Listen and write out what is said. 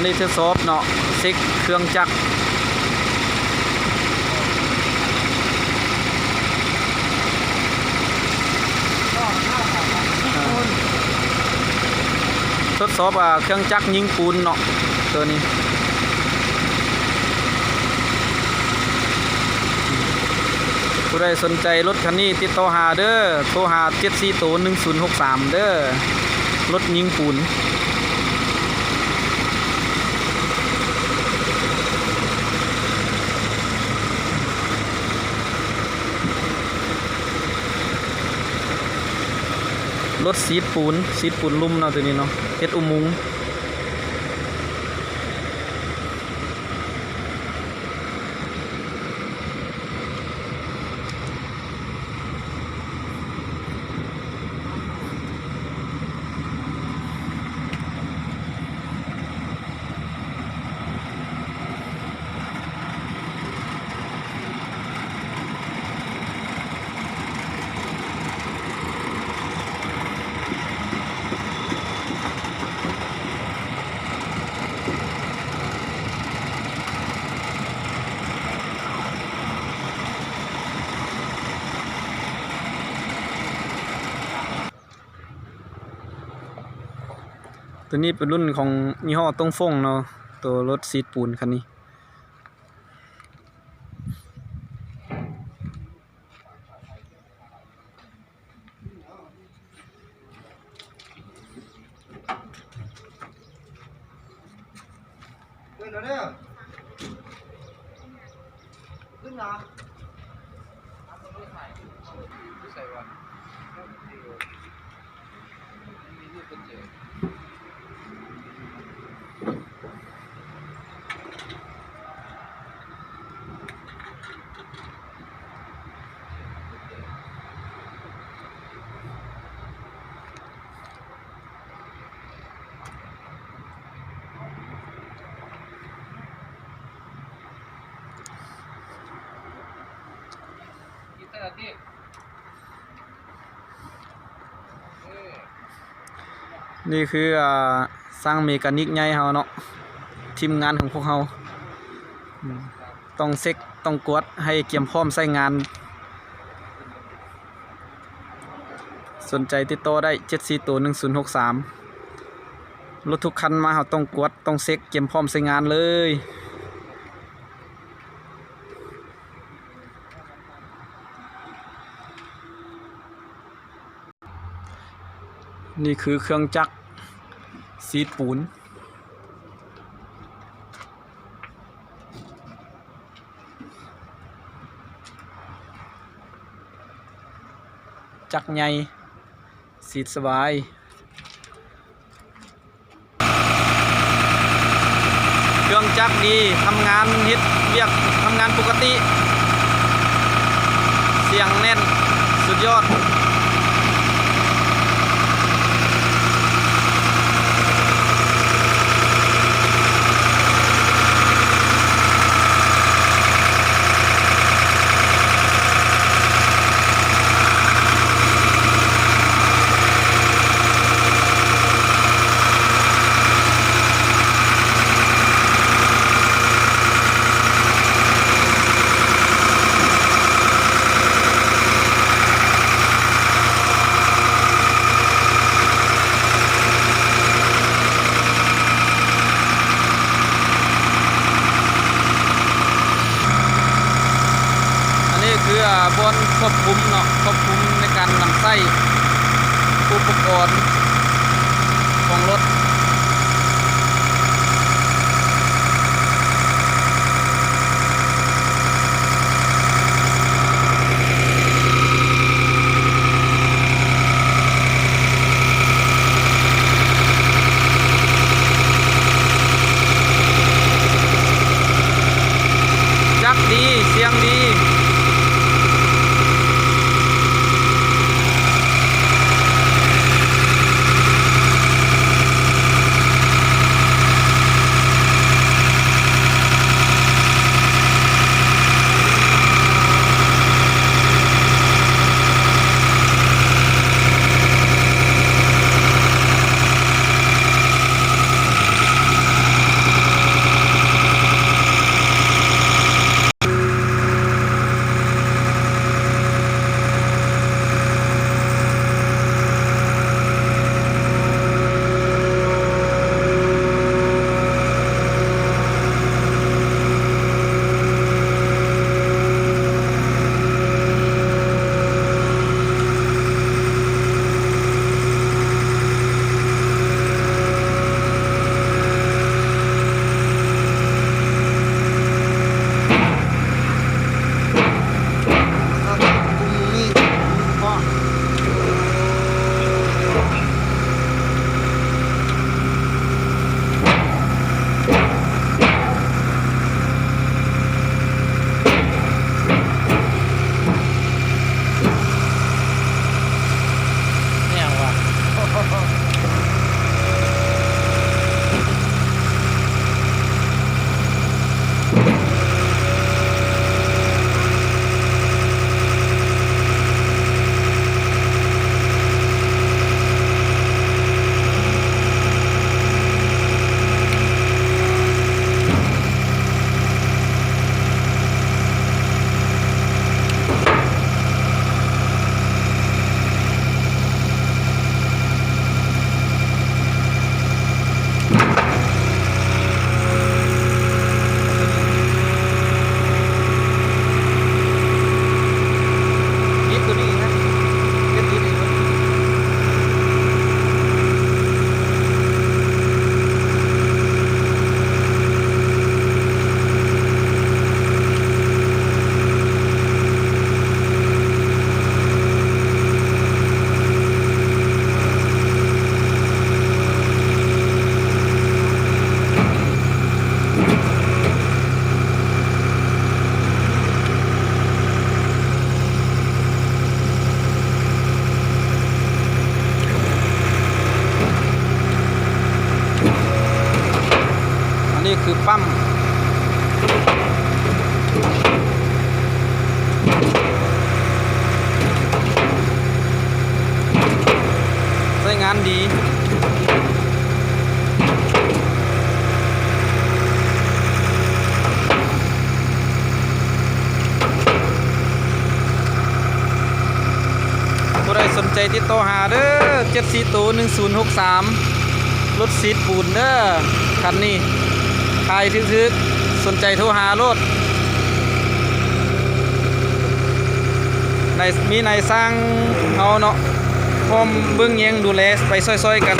ໄດ້ທົດສອບເນາະ ເຊັກເຄື່ອງຈັກ ອ່າ ທົດສອບ ອ່າ ເຄື່ອງຈັກຍິງປູນເນາະ ໂຕນີ້. ຜູ້ໃດສົນໃຈລົດຄັນນີ້ຕິດຕໍ່ຫາເດີ້ ໂທຫາເຈັດສີ່ໂຕໜຶ່ງສູນຫົກສາມເດີ້ ລົດຍິງປູນ. ລົດສີດປູນ ສີດປູນລຸ່ມເນາະ ໂຕນີ້ເນາະ ເຮັດອຸໂມງ. ໂຕນີ້ເປັນລຸ້ນຂອງຍີ່ຫໍ້ຕົງຟົງເນາະ ໂຕລົດສີດປູນຄັນນີ້. ເດີນເດີ ຂຶ້ນນະ. ນີ້ຄື ອ່າ ຊ່າງເມການິກໃຫຍ່ເຮົາເນາະ ທີມງານຂອງພວກເຮົາ ອືມ ຕ້ອງເຊັກ ຕ້ອງກວດໃຫ້ກຽມພ້ອມໃຊ້ງານ. ສົນໃຈຕິດຕໍ່ໄດ້ ເຈັດສີ່ໂຕໜຶ່ງສູນຫົກສາມ. ລົດທຸກຄັນມາ ເຮົາຕ້ອງກວດ ຕ້ອງເຊັກ ກຽມພ້ອມໃຊ້ງານເລີຍ. ນີ້ຄືເຄື່ອງຈັກສີດປູນ. ຈັກໃຫຍ່ ສີດສະບາຍ. ເຄື່ອງຈັກດີ ທຳງານ ເຮັດວຽກ ທຳງານປົກກະຕິ. ສຽງແໜ້ນ ສຸດຍອດ. ອັນນີ້ຄື ອ່າ ບ່ອນຄວບຄຸມເນາະ ຄວບຄຸມໃນການນຳໃຊ້ອຸປະກອນຂອງລົດ. ຈັກດີ ສຽງດີ. ອັ ຄືປ້ຳ ໃຊ້ງານດີ. ຜູ້ໃດສົນໃຈຕິດຕໍ່ຫາເດີ້ ເຈັດສີ່ໂຕ ໜຶ່ງສູນຫົກສາມ ລົດສີດປູນເດີ້ ຄັນນີ້ ຂາຍຖືກໆ ສົນໃຈໂທຫາໂລດ. ນາຍ ມີນາຍຊ່າງເຮົາເນາະ ພ້ອມເບິ່ງແຍງດູແລໄປຊ່ອຍໆກັນ.